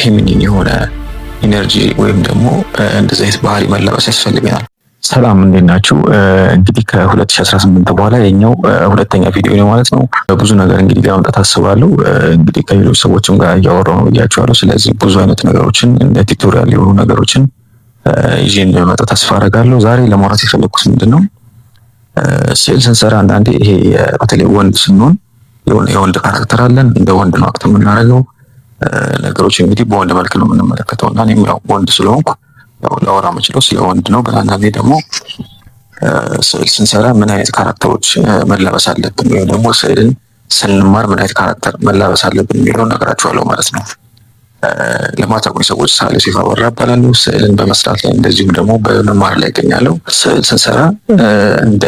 Feminine የሆነ energy ወይም ደግሞ እንደዚህ አይነት ባህሪ መላበስ ያስፈልገናል። ሰላም፣ እንዴት ናችሁ? እንግዲህ ከ2018 በኋላ የኛው ሁለተኛ ቪዲዮ ነው ማለት ነው። ብዙ ነገር እንግዲህ ለማምጣት አስባለሁ። እንግዲህ ከሌሎች ሰዎችም ጋር እያወራሁ ነው ብያቸዋለሁ። ስለዚህ ብዙ አይነት ነገሮችን፣ እንደ tutorial የሆኑ ነገሮችን ይዤ እንደመጣ ተስፋ አደርጋለሁ። ዛሬ ለማውራት የፈለኩት ምንድን ነው፣ ስዕል ስንሰራ አንዳንዴ ይሄ በተለይ ወንድ ስንሆን የሆነ የወንድ character አለን። እንደ ወንድ ነው act የምናደርገው። ነገሮች እንግዲህ በወንድ መልክ ነው የምንመለከተው እና እኔም ያው ወንድ ስለሆንኩ ያው ላወራ የምችለው ስለ ወንድ ነው። በአንዳንዴ ደግሞ ስዕል ስንሰራ ምን አይነት character ኦች መላበስ አለብን ወይም ደግሞ ስዕልን ስንማር ምን አይነት character መላበስ አለብን የሚለውን ነገራችኋለሁ ማለት ነው። ለማታውቁኝ ሰዎች ሳሌ ሴፍ አበራ እባላለሁ። ስዕልን በመስራት ላይ እንደዚሁም ደግሞ በመማር ላይ እገኛለሁ። ስዕል ስንሰራ እንደ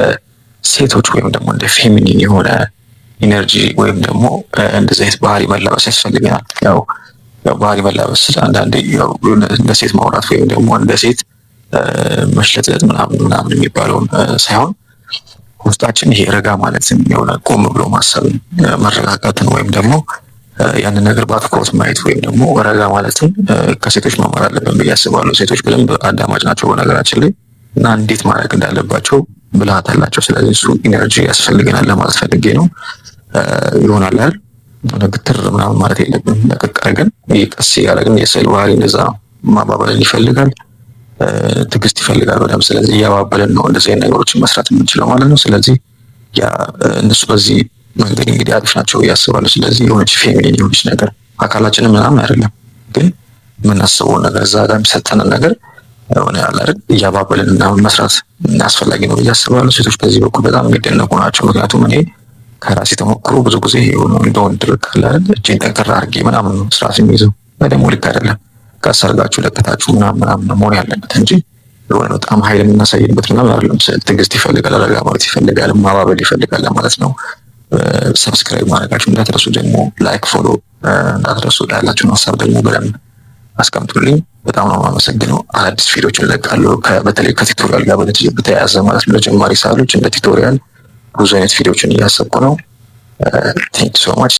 ሴቶች ወይም ደግሞ እንደ feminine የሆነ energy ወይም ደግሞ እንደዚህ አይነት ባህሪ መላበስ ያስፈልገናል። ያው ባህሪ መላበስ ስል አንዳንዴ እንደ ሴት ማውራት ወይም ደግሞ እንደ ሴት መሽለጥለጥ ምናምን ምናምን የሚባለውን ሳይሆን ውስጣችን ይሄ ረጋ ማለትን፣ የሆነ ቆም ብሎ ማሰብን፣ መረጋጋትን ወይም ደግሞ ያንን ነገር በአትኩሮት ማየት ወይም ደግሞ ረጋ ማለትን ከሴቶች መማር አለብን ብዬ አስባለሁ። ሴቶች በደንብ አዳማጭ ናቸው በነገራችን ላይ እና እንዴት ማድረግ እንዳለባቸው ብልሃት አላቸው። ስለዚህ እሱ energy ያስፈልገናል ለማለት ፈልጌ ነው። ይሆናል አይደል፣ ግትር ምናምን ማለት የለብንም። ለቀቅ አድርገን ቀስ እያደረግን፣ የስዕል ባህሪ እንደዛ ነው። ማባበልን ይፈልጋል፣ ትዕግስት ይፈልጋል በደንብ። ስለዚህ እያባበልን ነው እንደዚህ አይነት ነገሮችን መስራት የምንችለው ማለት ነው። ስለዚህ ያ እነሱ በዚህ መንገድ እንግዲህ አሪፍ ናቸው ብዬ አስባለሁ። ስለዚህ የሆነች feminine የሆነች ነገር አካላችንን ምናምን አይደለም፣ ግን የምናስበውን ነገር፣ እዛ ጋር የሚሰጠንን ነገር ሆነ ያለ አይደል እያባበልን ምናምን መስራት አስፈላጊ ነው ብዬ አስባለሁ። ሴቶች በዚህ በኩል በጣም የሚደነቁ ናቸው። ምክንያቱም እኔ ከራሴ ተሞክሮ ብዙ ጊዜ የሆነ እንደ ወንድ ልክ አለ አይደል እጄን ጠንከር አድርጌ ምናምን ነው ስርዓት የሚይዘው። ደግሞ ልክ አይደለም። ቀስ አድርጋችሁ ለቅታችሁ ምናምን ምናምን ነው መሆን ያለበት እንጂ የሆነ በጣም ኃይል የምናሳይበት ምናምን አይደለም። ትዕግስት ይፈልጋል፣ ረጋ ማለት ይፈልጋል፣ ማባበል ይፈልጋል ማለት ነው። Subscribe ማድረጋችሁ እንዳትረሱ፣ ደግሞ like፣ follow እንዳትረሱ። ያላችሁን ሀሳብ ደግሞ በደንብ አስቀምጡልኝ። በጣም ነው የማመሰግነው። አዳዲስ ቪዲዮችን እለቃለሁ፣ በተለይ ከ tutorial ጋር በተያያዘ ማለት ነው። ለጀማሪ ሰዓሊዎች እንደ tutorial ብዙ አይነት ቪዲዮችን እያሰብኩ ነው። Thank you so much.